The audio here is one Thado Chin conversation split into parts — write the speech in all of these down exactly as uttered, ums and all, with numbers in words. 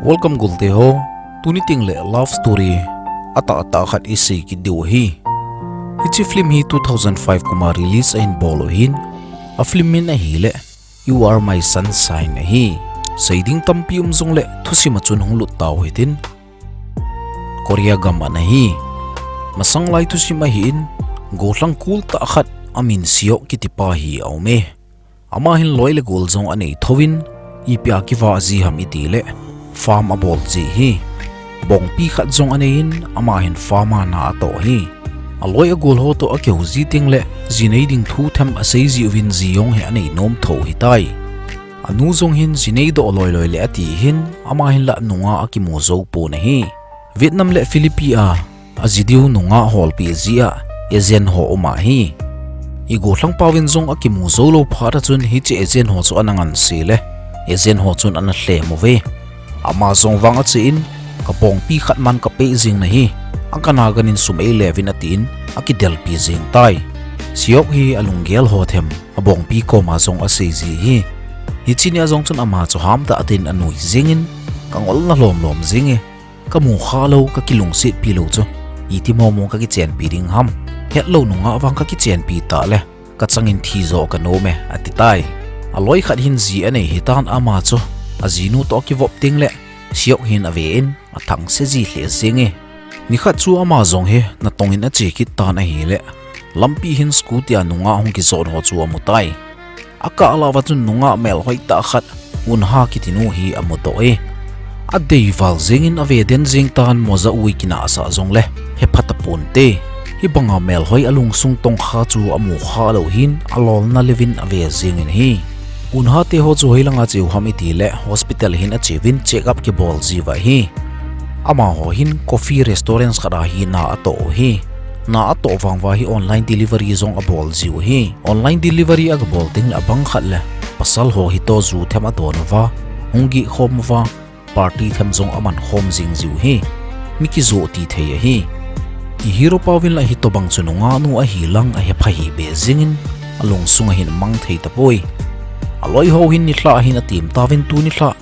Welcome golte ho. Tuni tengle love story atah tah khat isei kit diu ahi. Hiche film hi two thousand five kuma release ahin bol u ahin, a film min ahile You Are My Sunshine ahi. Sei ding tampi um jongle thusim a chun hung lut tau hitin. Korea gam ana hi. Masang lai thusim ahin, gollhang cool tah khat amin Seok kitipa hi aume. Ama hin loi le gol jong anei thouvin, ipia kivah ji ham itile, farm abol ji ahi. Bongpi khat jong aneiyin, ama hin farm a na atoh ahi. Aloi agol ho toh akihou ji tengle, ji nei ding thu them asei jiuvin ji jong hi anei nom thou ahitai. Anu jong hin ji neidoh loi loi le ati hin, ama hinla nungah akimu jou pon ahi. Vietnam le Philippines a aji diu nungah holpeh jeh a agent ho um ahi. Igollhang paovin jong akimu jou lou phat a chun hiche agent ho chu ana nganse le, agent ho chun ana lhem uve. Ama jong vang achen, kabongpi khat man kapeh jeng nahi, akana ganin sum eileuvin atin, akidelpi jeng tai. Seok hi alunggel ho them, abongpi koma jong asei ji ahi. Hiche nia jong chun ama chu hamtah in anui jengin, kangolna lom lom jenge. Kamu kha lou, kakilungsetpi lou chu, iti momo kakichenpi ding ham. Hetlou nungah vang kakichenpi tale, kachangin thi jo kanom e, ati tai. Aloi khat hin ji anei hitan, ama chu ajinu toh akivop tengle, Seok hin ave in, athangse ji lheh jenge. Nikhat chu ama jong hi natongin ache kit tan ahile, lampi hin scooty a nungah hung kijot ho chu amu tai. Akah lah uva chun nungah melhoi tah khat, Eun-ha kitinu hi amudoh e. Adei val jengin ave den jeng tan, moja ui kinahsah jongle hepha taponte. Hibanga melhoi alungsung tongkha chu amu kha lou hin, alolna leuvin ave jengin ahi. Eun-ha te ho chu hoilanga cheu ham itile, hospital hin acheuvin check up kibol jiuva ahi. Amaho hin coffee restaurant khat a hi na atoh u ahi. Na atoh vang uva hi online delivery jong abol jiu ahi. Online delivery agabol tengle abang khat le pasal ho hitoh ju them adon uva, hung geh khom uva, party them jong aman khom jing jiu ahi. Mi kijoh ti thei ahi. I hero paovin la hitobang chu nungahnu ahi lang ahepha hih beh jengin, alungsunga hin amang thei tapoi. Aloi ho hin nilhah hin atem tauvin, tu nilhah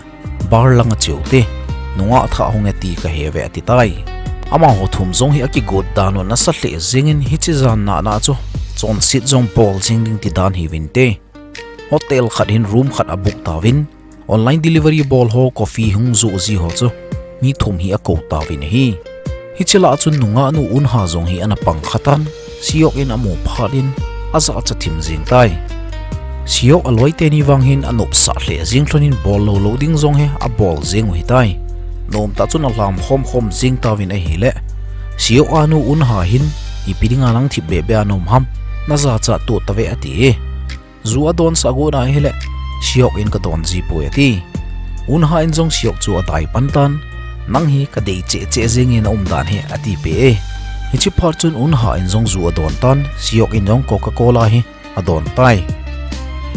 bar langa cheute, nungah thah hung e ti kahe uve ati tai. Amaho thum jong hi akigot dan u nasa lheh jengin, hiche jan nahna chu chonset jong bol jeng ding ti dan hiuvinte. Hotel khat hin room khat abook tauvin, online delivery bol ho coffee hung joh ji ho chu mi thum hi akou tauvin ahi. Hiche lah a chun nungahnu Eun-ha jong hi ana pang khatan, Seok in amu phat in ajahcha thim jeng tai. Seok aloi teni vang hin anopsah lheh jeng lhonin bol lou lou ding jong hi abol jeng u ahitai. Nomtah chun alham khom khom jeng tauvin ahile, Seok a nu Eun-ha hin, ipi dinga nang thip beh beh a naum ham, najachat toh tave ati e. Ju adonsah got ahile, Seok in kadon ji poi ati. Eun-ha in jong Seok chu adai pan tan, nang hi kadei cheh cheh jenge naum dan hi atipeh e. Hiche phat chun Eun-ha in jong ju adon tan, Seok in jong Coca-Cola hi adon tai.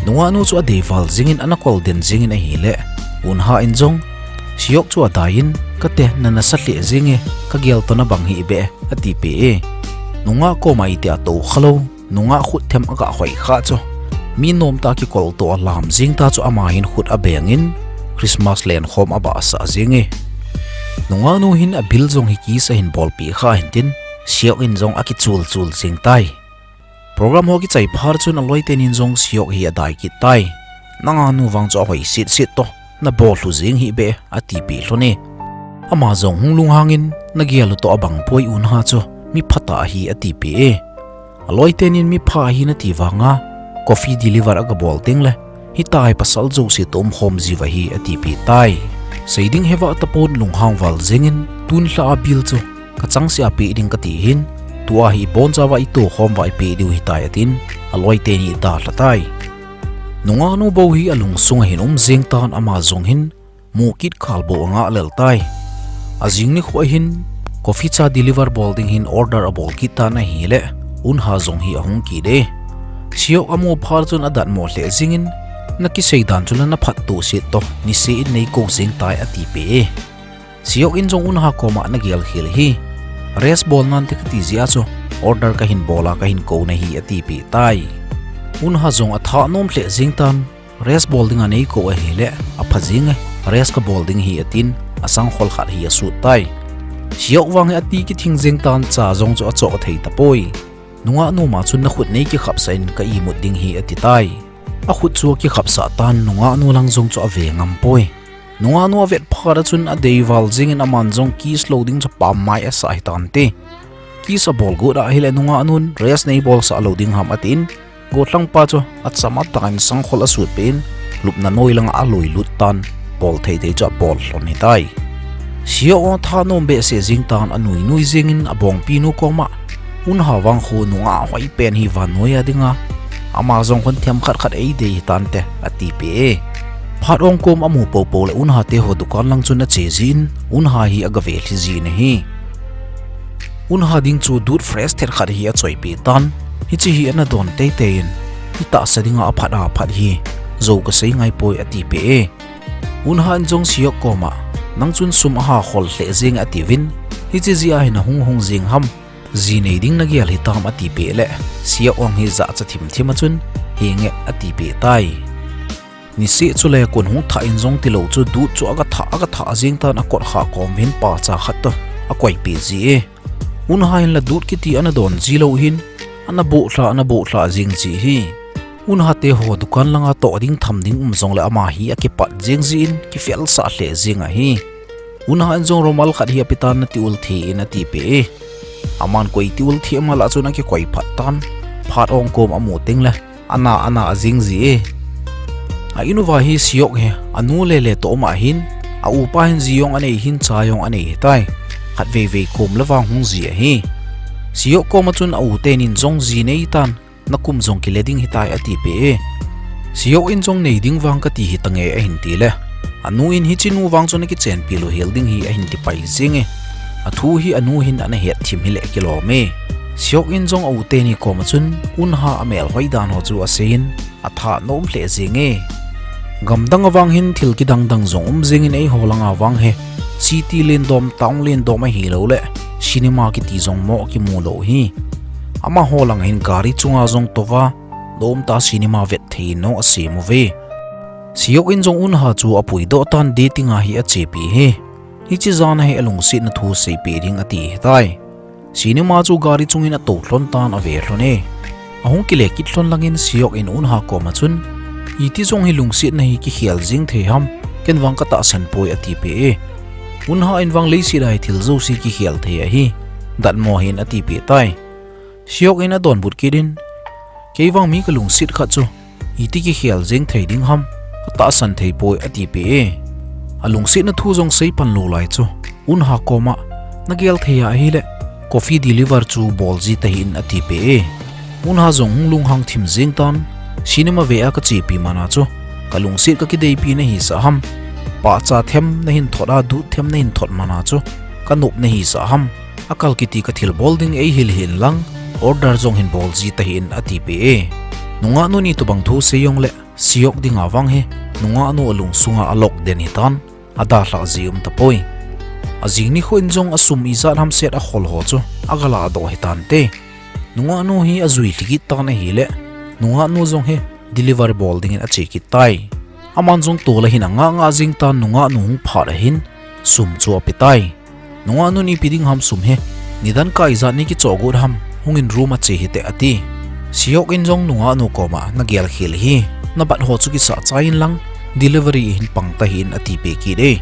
Nungahnu chu adei val jengin ana kol den jengin ahile, Eun-ha in jong, Seok chu adai in, kate nanasa lheh jenge, kagel toh nabang hih beh, atipeh e. Nungah koma itia tou kha lou, nungah khut them aga hoi kha chu, mi nomtah kikol toh alam jeng ta chu ama hin khut abengin, Christmas lenkhom abahsah jenge. Nungahnu hin abil jong hi kiss ahin bolpeh kha hintin, Seok in jong akichul chul jeng tai. Program ho kichai phat chun aloi tenin jong Seok hi adai kit tai. Nangahnu vang chu ahoi set set toh, nabol lhu jeng hih beh, atipeh lhon e. Ama jong hung lunghangin, nagel u toh abang poi, Eun-ha chu mipha tah ahi atipeh e. Aloi tenin mipha ahi nati vanga, coffee deliver agabol tengle, hitia hi pasal jouse toh umkhom jiuva ahi atipeh tai. Sei ding hevah tapon, lunghang val jengin, tu nilhah a bill chu kachangseh a peh ding kati hin, tua hi ibonchauva itokhom uva ipeh diu ahitai atin, aloi teni adalha tai. Nungahnu bou hi alungsunga hin um jeng tan, ama jong hin mu kit khal bou angah lel tai. Ajing nikho hin coffee cha deliver bol ding hin order abol kit tan ahile, Eun-ha jong hi ahung kit e. Seok amu phat chun adatmo lheh jengin, nakisei dan chu la naphattoh set toh, niseh in neikou jeng tai atipeh e. Seok in jong Eun-ha koma nagel khel ahi. Rest bol nante kati jeh a chu, order kahin bol a kahin kou nahi atipeh tai. Eun-ha jong athanom lheh jeng tan, rest bol dinga neikou ahile, apha jenge, rest kabol ding ahi atin, asangkhol khat hi asut tai. Siok vang hi ati kithing jeng tan, cha jong chu achoh thei tapoi. Nungah nu ma chun, nakhut nei kikhapsah in ka imut ding hi ati tai. Akhut chu akikhapsah tan, nungah nu lang jong chu ave ngam poi. Nungah nu avet phat a chun adei val jeng in aman jong kiss lou ding chu pam mai asah hi tante. Kiss abol got ahile nungah nun rest nei bolsah lou ding ham atin, gollhang pa chu acham atah in sangkhol asut peh in, lupna noi langa alui lut tan, bol thei thei chu abol lhon hi tai. Siok athanom behseh jeng tan, anui nui jeng in abongpi nu koma, Eun-ha vang khu nungah hoi pen hi vannoi a dinga, ama jong khun themkhat khat eidei hi tante ati peh e. Phat ong kom amu popo le Eun-ha te ho dukan lang chun ache jin, Eun-ha hi agave lhi jin ahi. Eun-ha ding chu dut fresh thet khat hi achoipeh tan, hiche hi ana don teitei in, itahsa dinga aphat aphat hi, jou kasei ngai poi ati peh e. Eun-ha in jong Siok koma, nang chun sum aha khol lheh jeng atiuvin, hiche jeh a hin nahung hung jeng ham, ji nei ding nagel hitam ati peh le, Siok vang hi jahcha thim thim a chun, henge ati peh tai. Niseh chule kun hung thah in jong tilou chu dut chu aga thah, aga thah jeng tan, akot kha kom hin pacha khat toh akoipeh ji e. Eun-ha in la dut kiti ana don ji lou hin, ana boh lha, ana boh lha jeng ji hi. Eun-ha te ho dukan langa toh ding tham ding um jongle ama hi akipat jeng jin, kifelsah lheh jeng ahi. Eun-ha in jong rumal khat hi apetan, nati ul thei in ati peh e. Aman koi ti ul thei ama lah chun akikoi phat tan, phat ong kom amu teng le, ana, ana jeng ji e. A in uva hi Siok hi anu lele toh um ahin, a upa hin ji jong anei hin cha jong anei hitai. Khatvei vei kom le vang hung ji ahi. Siok koma chun a u tenin jong ji nei tan, nakum jong kile ding hitai ati peh e. Siok in jong nei ding vang kati hitange ahin ti le, anu in hiche nu vang chu nakichenpi lou hel ding hi ahin ti pai jeng e. Athu hi anu hin ana het thim hile kilom e. Siok in jong a u teni koma chun Eun-ha amel hoi dan ho chu asei in, athanom lheh jeng e. Gamdang a vang hin thil kidang dang jong um jeng in, eiho langa vang hi city lendom, town lendom ahilou le cinema kiti jong mo kimu lou hi. Amaho langa hin gari chunga jong touva, nomtah a cinema vet thei in jong asem uve. Siok in jong Eun-ha chu apuidoh tan, dating a hi achepi hi. Hiche jan a hi alungsetna thu seipeh ding ati hitai. Cinema chu gari chungin atou lhon tan, ave lhon e. Ahung kile kit lhon langin Siok in Eun-ha koma chun, iti jong hi lungsetna hi kikhel jeng thei ham, ken vang katahsan poi ati peh e. Eun-ha in vang leiset a hi thil jouse kikhel thei ahi, datmo hih in ati peh tai. Siok in adonbut kit in, kei vang mi kalungset khat chu iti kikhel jeng thei ding ham, katahsan thei poi ati peh e. Alungsetna thu jong sei pan lou lai chu Eun-ha koma, nagel thei ahile, coffee deliver chu bol ji tahih in ati peh e. Eun-ha jong hung lunghang thim jeng tan, cinema ve a kachepi mana chu, kalungset kakideipi nahisah ham, pahcha them nahin thot a, dut them nahin thot mana chu, kanop nahisah ham, akal kiti kathilbol ding eihil hih in lang, order jong hin bol ji tahih in ati peh e. Nungah nun itobang thu sei jongle, Siok dinga vang hi, nungah nu alungsunga alock den hitan, adalhah ji um tapoi. Ajing nikho in jong asum ijat hamset akhol ho chu, agaladoh hitante. Nungah nu hi ajui lhikit tan ahile, nungah nu jong hi delivery bol dingin ache kit tai. Aman jong tol a hin angah ngah jeng tan, nungah nu hung phat ahin, sum chu apetai. Nungah nun ipi ding ham sum hi, nidan kah ijat neikichoh got ham, hungin room a che hite ati. Siok in jong nungah nu koma, nagel khel hi, nabat ho chu kisah chai in lang, delivery a hin pang tahih in atipeh kit e.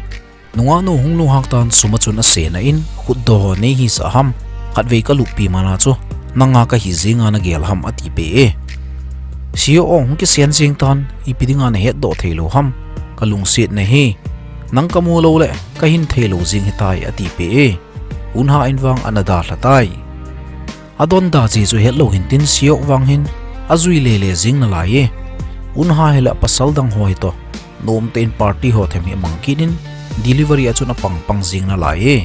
Nungah nu hung lunghang tan sum a chun asena in, khutdoh ho neihisah ham, khatvei kaluppi mana chu, nanga kahi jenga nagel ham atipeh e. Siok jong hung kisen jeng tan, ipi dinga nahetdoh theilou ham, kalungsetna hi, nang kamu loule, kahin theilou jeng hitai atipeh e. Eun-ha in vang ana dalha tai. Adonda ji chu hetlou hintin Siok vang hin, ajui lele jeng nalai e. Eun-ha hi le pasal dang ho hitoh, nomtah in party ho them hi amang kit in, delivery a chun apang pang jeng nalai e.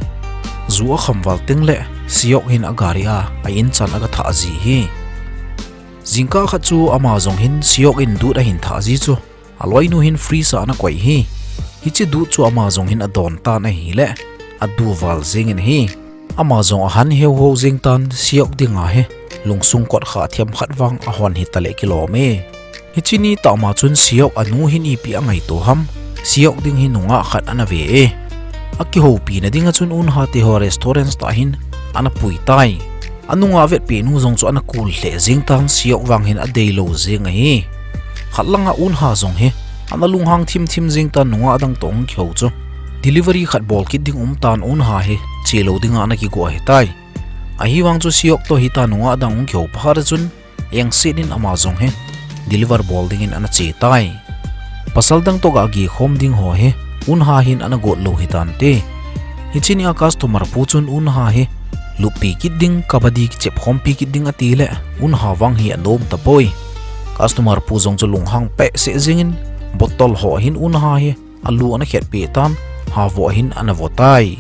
Ju akham val tengle, Siok hin agari a, a in chan agathah ji hi. Jingkah khat chu ama jong hin Siok in dut ahin thah ji chu, aloinu hin freeze a anakoi hi. Hiche dut chu ama jong hin adon tan ahile, adu val jengin ahi. Ama jong ahan heuhou jeng tan, Siok dinga hi, lungsung kot kha themkhat vang ahon hitale kilom e. Hiche nitah ma chun Siok anu hin ipi angaito ham, Siok ding hi nungah khat anave e. Akihoupi na dinga chun Eun Ha te ho restaurant tah hin ana pui tai. Anunga vetpi nu jong chu ana kul lheh jing tan, Seok vang hin adeilou jing ahi. Khat langa Eun Ha jong hi ana lunghang thimthim jing tan, nungah dang toh hung kihou chu. Delivery khat bol kit ding um tan, Eun Ha hi chelou dinga ana kigo ahitai. Ahivang chu Seok toh hitia nungah dang hung kihou phat chun, engset in ama jong hi deliver bol dingin ana che tai. Pasal dang toh ga kikhom ding ho hi Eun Ha hin ana got lou hitante. Hiche nia customer pu chun Eun Ha hi luppi kit ding, kabaddi kichep khompi kit ding ati le, Eun Ha vang hi anom tapoi. Customer pu jong chu lunghang peh seh jingin, bottle ho hin Eun Ha hi alu ana khetpi tan, ha vo hin ana vo tai.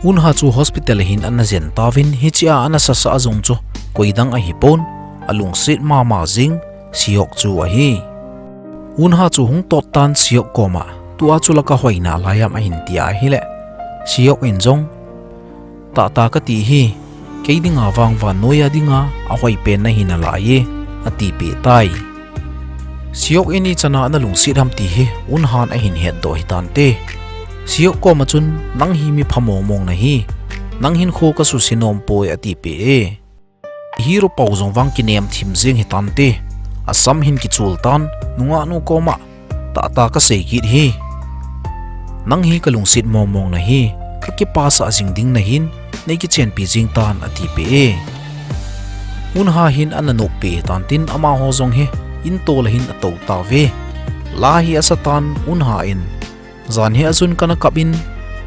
Eun Ha chu hospital hin ana jen tauvin, hichea ana sasa jong chu koidang ahipon, alungset mama jing Seok chu ahi. Eun Ha chu hung tot tan Seok koma, tua chu la kahoi nalai am ahin tia ahile, Seok in jong, tahtah kati hi, kei dinga vang vannoiya dinga ahoi pen nahi nalai e, atipeh tai. Seok in ichan a ana lungset ham ti hi Eun Han ahin hetdoh hitante. Seok koma chun, nang hi mi pha mongmong nahi, nang hinkho kasuse nompoi, atipeh e. Hero pau jong vang kinem thim jing hitante. Asam hin kichul tan, nungah nu koma, tahtah kasei kit hi, nang hi kalungset mongmong nahi, kakipasah jing ding nahin, nei kichenpi jing tan, atipeh e. Eun Ha hin ana noppeh tan tin, amaho jong hi in tol a hin atou tauve. La hi asa tan, Eun Ha in, jan hi achun kana kap in,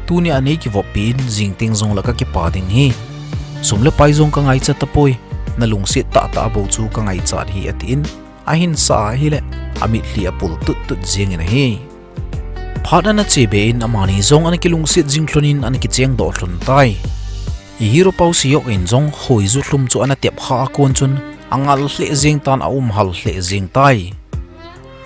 tunia nei kivoppi in, jingteng jong la kakipa ding hi, sum le pai jong kangaichat tapoi, nalungset tahtah bou chu kangaichat hi, atin, ahin sa ahile, amitlhi apul tuttut jingin ahi. Phat ana chebe in, amani jong ana kilungset jing lhonin, ana kichengdoh lhon tai. Hero pau Seok in jong hoiju lhum chu ana tep kha a kon chun, angal lheh jing tan, aumhal lheh jing tai.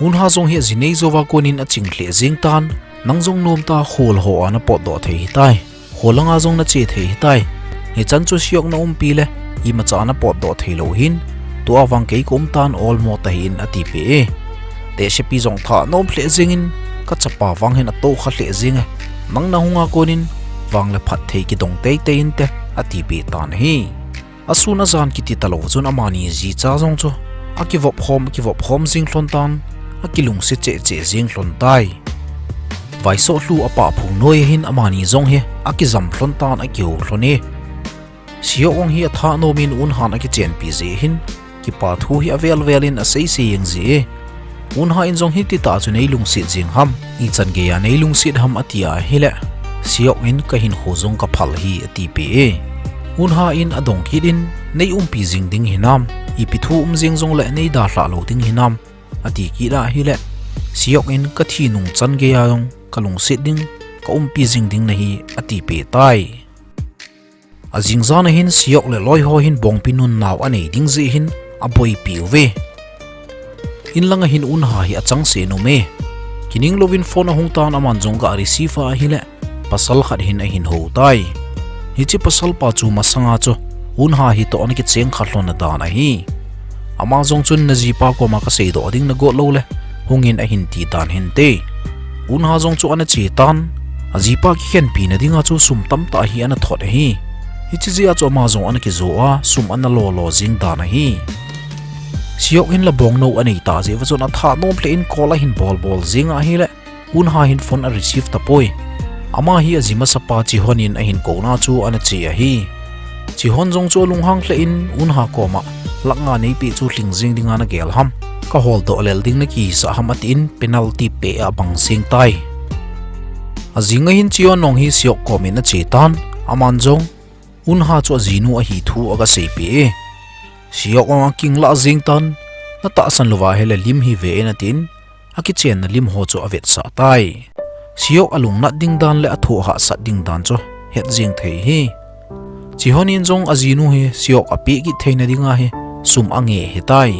Eun Ha jong hi aji nei jouva konin aching lheh jing tan, nang jong nomtah, khol hoa napotdoh thei hitai, khol langa jong nache thei hitai. Hichan chu Seok naumpi le, imacha napotdoh theilou hin, tua vang kei kaum tan, olmo tahih in, atipeh e. Tehsepi jong thanom lheh jingin, kachapa vang hin atoukha lheh jinge, nang nahunga konin, vang le phatthei kidong teitei inte, atipeh tan ahi. Asun ajan kiti talou chun amani jicha jong chu akivop khom, akivop khom jing lhon tan, akilungset cheh cheh jing lhon tai. Vaisoh lhu apah phung noiya hin amani jong hi akijam lhon tan, akihou lhon e. Seok vang hi athanom in Eun Han akichenpi jeh hin, kipa thu hi avel vel in aseisei jeng ji e. Eun Ha in jong hititah chu nei lungset jing ham, ichan geiya nei lungset ham atia ahile, Seok in kahinkho jong kaphal hi, atipeh e. Eun Ha in adong kit in, nei umpi jing ding hinam, ipi thu um jeng jongle nei dalhah lou ding hinam, ati kit ahile, Seok in kathi nung chan geiya jong kalungset ding, kaumpi jing ding nahi, atipeh tai. Ajing jan a hin Seok le loi ho hin Bong Pi Nun nao anei ding jeh hin aboipi uve. In langa hin Eun Ha hi achangseh in aume. Kining louvin phone ahung tan, aman jong ga receive ahile, pasal khat hin ahin hou tai. Hiche pasal pa chu masanga chu Eun Ha hitoh ana kicheng kha lhon na dan ahi. Ama jong chun, najipa koma kaseidoh ding nagot loule, hungin, ahin ti tan hinte. Eun Ha jong chu ana che tan, ajipa kikhenpi na dinga chu sum tamtah hi ana thot ahi. Hiche jeh a chu ama jong ana kijo a, sum ana lolo jing dan ahi. Seok in la bong nou anei ta jeh uva chun athanom lheh in call ahin bol bol jing ahile, Eun Ha hin phone areceive tapoi. Ama hi aji masapa Chihon in ahin kouna chu ana che ahi. Chihon jong chu alunghang lheh in Eun Ha koma, lakh nga neipeh chu lhing jing dinga nagel ham, kaholdoh lel ding nakihisah ham, atin penalty peh a abang jing tai. Ajing a hin Chihon jong hi Seok komin ache tan, aman jong Eun Ha chu ajinu ahi thu agaseipeh e. Seok jong akinglah jing tan, natahsan louva hile lim hi ve in, atin, akichenna lim ho chu avetsah tai. Seok alungnat ding dan le athoh hahsat ding dan chu het jeng thei hi. Chihon in jong ajinu hi Seok apeh kit theina dinga hi sum ange ahitai.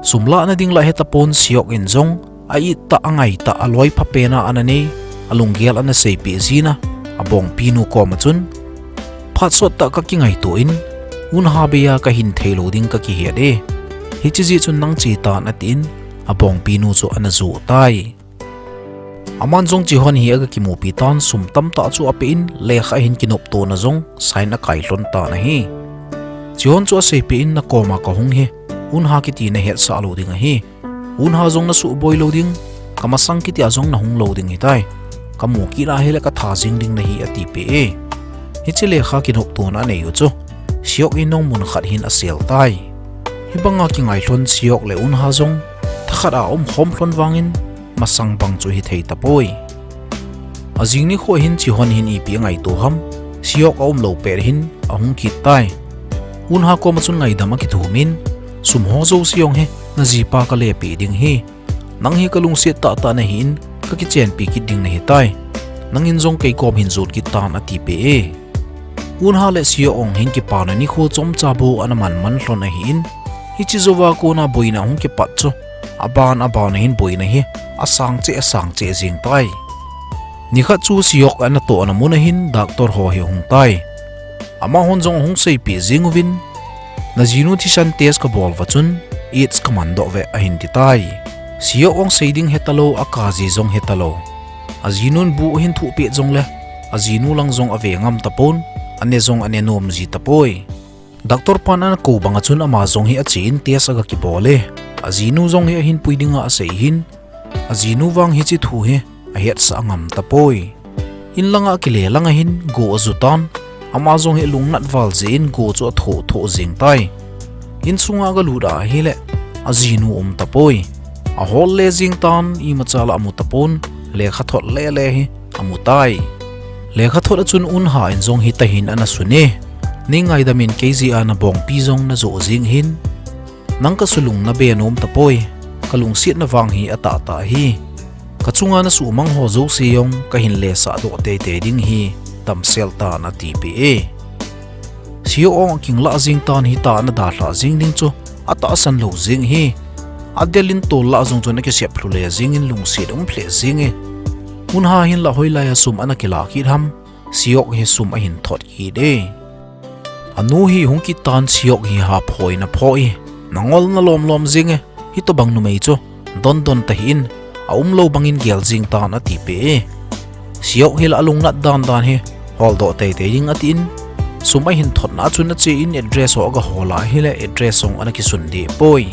Sum lahna ding lah hetapon, Seok in jong a-ittah angaitah aloi phapena ana nei, alunggel ana seipeh jin a, abongpinu koma chun, phat sottah kakingaito in, Eun Ha beiya kahin theilou ding kakihet e. Hiche jeh chun nang chetan, atin, abongpinu chu ana joh tai. Aman jong Chihon hi aga kimupi tan, sum tamtah chu ape in, lekha hin kinoptona jong sign akai lhon tan ahi. Chihon chu aseipeh in, nakoma kahung hi, Eunha kiti nahetsah lou ding ahi. Eunha jong nasuhboi lou ding, kamasang kiti a jong nahung lou ding hitai. Kamu kit a hile katha jing ding nahi, atipeh e. Hiche lekha kinoptona anei u chu Seok in jong mun khat hin asel tai. Hibanga kingai lhon Seok le Eunha jong thakhat a umkhom lhon vangin, masang bang chu hithei tapoi. Ajing nikho hin Chihon hin ipi angaito ham, Seok aumlou pet hin ahung kit tai. Eunha koma chun ngaidam akithumin, sum ho jouse jong hi najipa kalepeh ding ahi. Nang hi kalungset tahtah nahin, kakichenpi kit ding nahitai. Nangin jong keikom hin jon kit tan, atipeh e. Eunha le Seok jong hin kipana nikho chomcha bou ana manman lhon ahin, hiche jouva kona boina hung kipat chu, aban aban a hin boina hi asang cheh asang cheh jeng tai. Nikhat chu Seok anatohna mun a hin doctor ho hi ahung tai. Amahon jong ahung seipeh jeng uvin, najinu thisan test kabol uva chun AIDS kamandoh uve, ahin titai. Seok jong sei ding hetalou, akaji jong hetalou. Ajinun bu ahin thuhpeh jongle, ajinu lang jong ave ngam tapon, ane jong ane nom ji tapoi. Doctor pan anakou banga chun ama jong hi achen test aga kibol e. Ajinu jong hi ahin pui dinga asei hin, ajinu vang hiche thu hi ahetsah ngam tapoi. In langa akile langa hin go aju tan, ama jong hi lungnat val jeh in go chu athoh thoh jeng tai. Insunga aga lut a ahile, ajinu um tapoi. Ahol le jeng tan, imacha la amu tapon, lekhathot lele hi amu tai. Lekhathot a chun Eunha in jong hitahin ana sun e, Nei ngaidam in, kei jeh a nabongpi jong najoh jeng hin. Nang kasulung nabe nom tapoi, kalungsetna vang hi atahtah ahi. Kachunga nasuhmang ho jouse jong kahin lesah doh teitei ding ahi, damsel tan, atipeh e. Seok jong akinglah jeng tan, hitia ana dalhah jeng ding chu atahsan lou jeng ahi. Adel in tol lah jong chun akisep lhu le jengin lungset um lheh jeng e. Eunha hin la hoilai a sum ana kilah kit ham, Seok hi sum ahin thot kit e. Anu hi hung kit tan, Seok hi haphoi ana pho e, nangol nalom lom jeng e, hitobang numei chu don don tahih in, aumlou bangin gel jeng tan, atipeh e. Seok hi la alungnat dan dan hi holdoh teitei ding atin, sum ahin thotna a chun ache in address ho aga hol a ahile address jong ana kisun deh poi.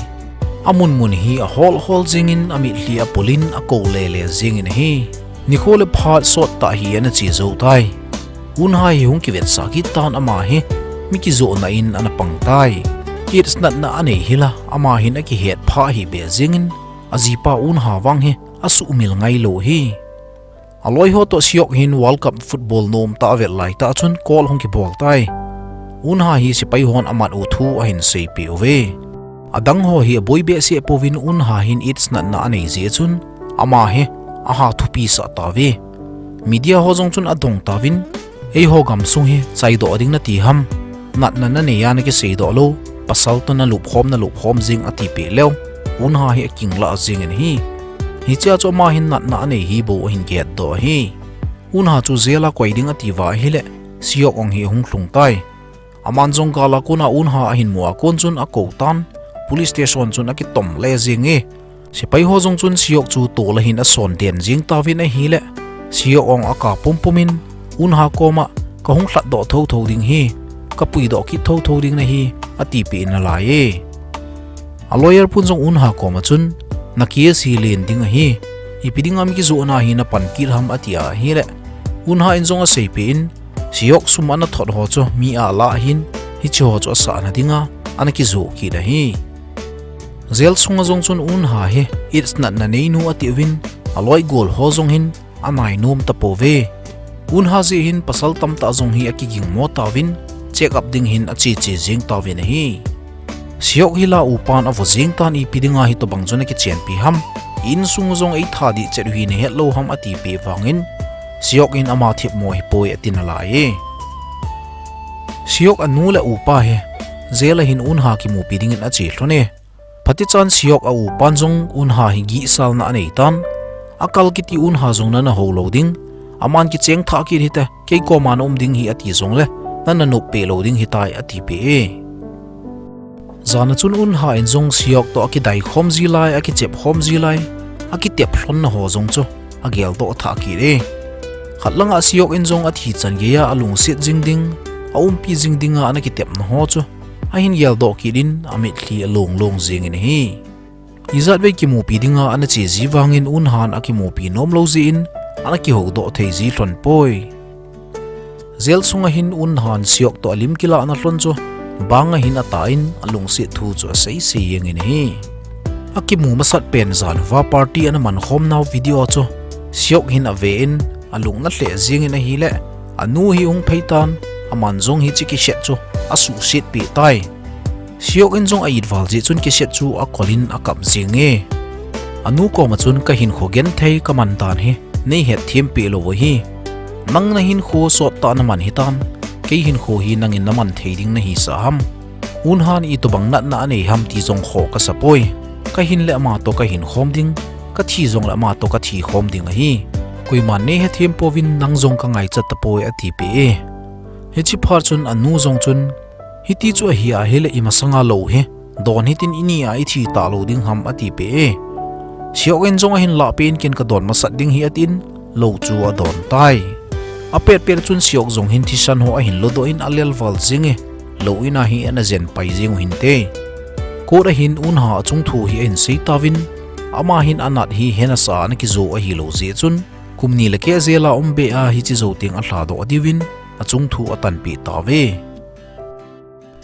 Amun mun hi ahol hol jengin, amitlhi apul in, akou lele jengin ahi. Nikho le phat sot tah hi ana che jou tai. Eunha hi hung kivetsah kit tan, ama hi mi kijohna in ana pang tai. AIDS natna anei hi la, ama hin akihet phah hih beh jengin, ajipa Eunha vang hi asuhmil ngailou ahi. Aloi ho toh Seok hin World Cup football nomtah avet laitah chun call hung kibol tai. Eunha hi sepai hon amat u thu ahin seipeh uve. Adang ho hi aboi behseh pouvin, Eunha hin AIDS natna anei jeh chun, ama hi aha thupisah tauve. Media ho jong chun adong tauvin, eiho gamsung hi chaidoh ding nati ham, natna nanei a nakiseidoh lou, pasal toh nalupkhom nalupkhom jeng, atipeh leu, Eunha hi akinglah jengin ahi. Hichea chu ama hin natna anei hi bou ahin getdoh ahi. Eunha chu jail a koi ding atiuva ahile, Seok jong hi ahung lhung tai. Aman jong gal a kona Eunha ahin mu a kon chun akou tan, police station chun akitom le jeng e. Sepai ho jong chun Seok chu tol a hin ason den jeng tauvin ahile, Seok jong aka pumpum in, Eunha koma, kahung lhatdoh thouthou ding ahi, kapuidoh kit thouthou ding nahi, atipeh in alai e. A lawyer pun jong Eunha koma chun, na case hi len ding ahi, ipi dinga mi kijohna hi napan kit ham, atia ahile, Eunha in jong aseipeh in, Seok sum ana thot ho chu mi alah ahin, hiche ho chu asahna dinga ana kijoh kit ahi. Jail sunga jong chun Eunha hi AIDS natna neinu atiuvin, aloi gol ho jong hin anainom tapouve. Eunha jeh hin pasal tamtah jong hi akigingmo tauvin, check up ding hin ache che jeng tauvin ahi. Seok hi la upan avo jeng tan, ipi dinga hitobang chun akichenpi ham, insung jong eitha dih chet u hi nahet lou ham, atipeh vangin, Seok in ama themmo ahipoi atin alai e. Seok anu le upa hi jail a hin Eunha kimupi dingin ache lhon e. Phatichan Seok a upan jong Eunha hi gihsalna anei tan, akal kiti Eunha jong nana hou lou ding, aman kicheng thah kit hite, kei koma naum ding ahi ati jongle, nana noppeh lou ding ahitai, atipeh e. Jana chun Eunha in jong Seok toh akidaikhom ji lai, akichepkhom ji lai, akitep lhonna ho jong chu ageldoh thah kit e. Khat langa Seok in jong athi chan geiya alungset jing ding, aumpi jing dinga ana kitepna ho chu ahin geldoh kit in amitlhi along long jingin ahi. Ijat vei kimupi dinga ana che ji vangin Eun Han akimupi nom lou jeh in ana kihoudoh thei ji lhon poi. Jail sunga hin Eun Han Seok toh alim kilahna lhon chu banga hin atan alungset thu chu asei sei jengin ahi. Akimu masat pen jan uva party ana man khom nau video chu Seok hin ave in alung na lheh jingin ahile, anu hi hung phei tan, aman jong hiche cassette chu asuhset peh tai. Seok in jong a-it val jeh chun cassette chu akol in akap jing e. Anu koma chun, "Ka hinkho genthei ka man dan hi nei hetthem peh lou u ahi. Nang na hinkho sot tah na man hitan, kei hinkho hi nangin na man thei ding na hisah ham? Eun Han itobang natna anei ham ti jong khoh kasa poi. Ka hin le ama toh ka hin khom ding, ka thi jong le ama toh ka thi khom ding ahi. Koiman nei hethem pouvin nang jong ka ngaichat tapoi," ati peh e. Hiche phat chun anu jong chun, "Hiti chu ahi ahile imasanga lou hi don hitin inia ithi talou ding ham," ati peh e. Seok in jong ahin lahpeh in, "Ken ka don masat ding ahi," atin lou chu adon tai. Apet pet chun Seok jong hin thisan ho ahin lodoh in alel val jing e, lou in a hi ana jen pai jing u hinte. Court a hin Eun Ha achung thu hi ahin sei tauvin, ama hin anat hi hena sa ana kijo ahilou jeh chun, kum ni le keh jail a um beh a hiche jou teng alhadoh diuvin achung thu atanpeh tauve.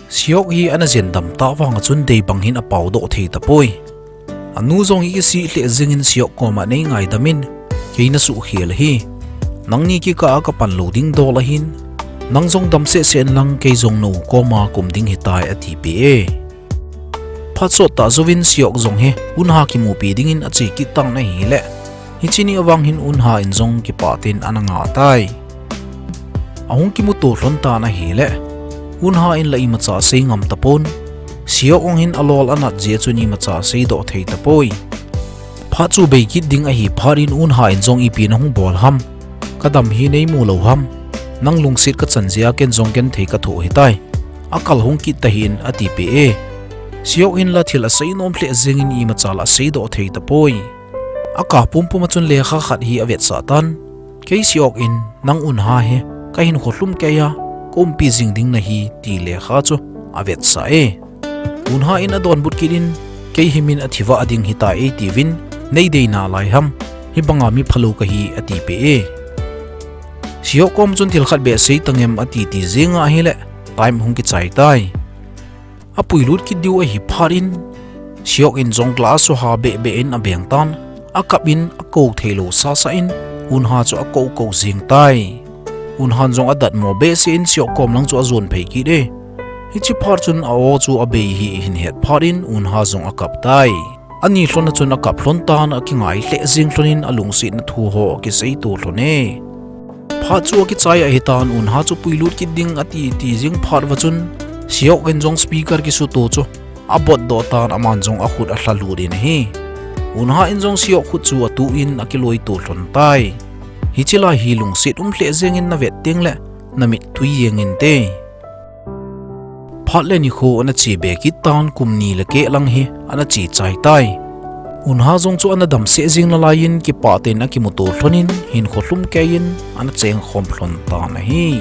Seok hi ana jen dam tah vang a chun dei bang hin apaodoh thei tapoi. Anu jong hi kisih lheh jingin Seok koma, "Nei ngaidam in, kei na suhkhel ahi. Nangni kikah a ka pan lou ding dol ahin, nang jong dam seh seh in lang kei jong nou koma ka um ding ahitai," ati peh e. Phat sot tah jouvin Seok jong hi Eun Ha kimupi dingin ache kit tan ahile, hiche ni avang hin Eun Ha in jong kipah tah in ana ngah tai. Ahung kimuto lhon tan ahile, Eun Ha in la imacha asei ngam tapon, Seok jong hin alol anat jeh chun imacha aseidoh thei tapoi. Phat chu bei kit ding ahi phat in Eun Ha in jong, "Ipi nahung bol ham? Ka dam hi nei mu lou ham? Nang lungset ka chan jeh a ken jong genthei ka thoh ahitai. Akal hung kit tahih in," ati peh e. Seok hin la thil asei nom lheh jingin imacha la aseidoh thei tapoi. Akap pumpum a chun lekha khat hi avetsah tan. "Kei Seok in, nang Eun Ha hi ka hinkho lhumkeiya ka umpi jing ding nahi," ti lekha chu avetsah e. Eun Ha in adonbut kit in, "Kei hi min athi vah ding ahitai eitiuvin, nei deina lai ham, hibanga mi phalou kahi," ati peh e. Seok kom chun, "Thil khat beh sei tangem?" ati ti jing ahile, time hung kichai tai. Apuilut kit diu ahi phat in, Seok in jong glass chu ha beh beh in abeng tan, akap in ako theilou sasa in, Eun Ha chu ako ko jing tai. Eun Han jong adatmo behseh in Seok kom lang chu ajon phei kit e. Hiche phat chun a-aw chu abei hi ahin het phat in Eun Ha jong akap tai. Ani lhon a chun akap lhon tan, akingai lheh jing lhon in alungsetna thu ho akisei to lhon e. Phat chu akichai ahitan, Eun Ha chu puilut kit ding ati ti jing phat uva chun, Seok in jong speaker kisuto chu abotdoh tan, aman jong akhut alha lut in ahi. Eun Ha in jong Seok khut chu atuh in akiloi to lhon tai. Hiche lai hi lungset um lheh jeng in navet teng le namit tui jeng inte. Phat le nikho ana che be kit tan, kum ni le keh lang hi ana che chai tai. Eun Ha jong chu ana dam seh jing nalai in kipah tah in akimuto lhon in hinkho lhumkei in ana cheng khom lhon tan ahi.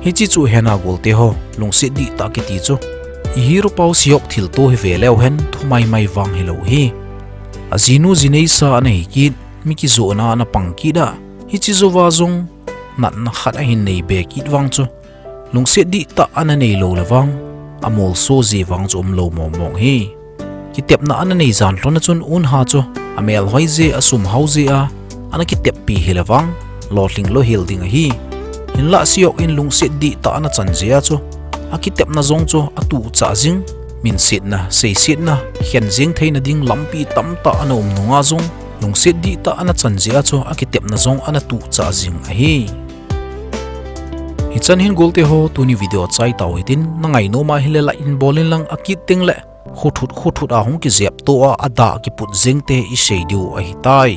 Hiche chu hena golte ho, lungset dihtah kiti chu i hero pau Seok thilto hi ve leu hen thu maimai vang hilou hi. Ajinu jineisa ana hi kit, mi kijohna ana pang kit a, hiche jouva jong natna khat ahin nei be kit vang chu lungset dihtah ana neilou le vang, amolso ji vang chu umlou mong mong hi. Kitepna ana nei jan lhon a chun Eun Ha chu amel hoi jeh a, asum hao jeh a ana kiteppi hile vang, lolhing louhel ding ahi. Hinlah Seok in lungset dihtah ana chan jeh a chu akitepna jong chu atuhchah jing, minsetna, seisetna, khen jeng theina ding lampi tamtah ana um nunga jong, lungset dihtah ana chan jeh a chu akitepna jong ana tuhchah jing ahi. Hichan hin golte ho, tuni video chai tau hitin, nangai nom ahile like in bol in lang, akit teng le khuthut khuthut a hung kijep to a, adah kiput jeng te isei diu ahitai.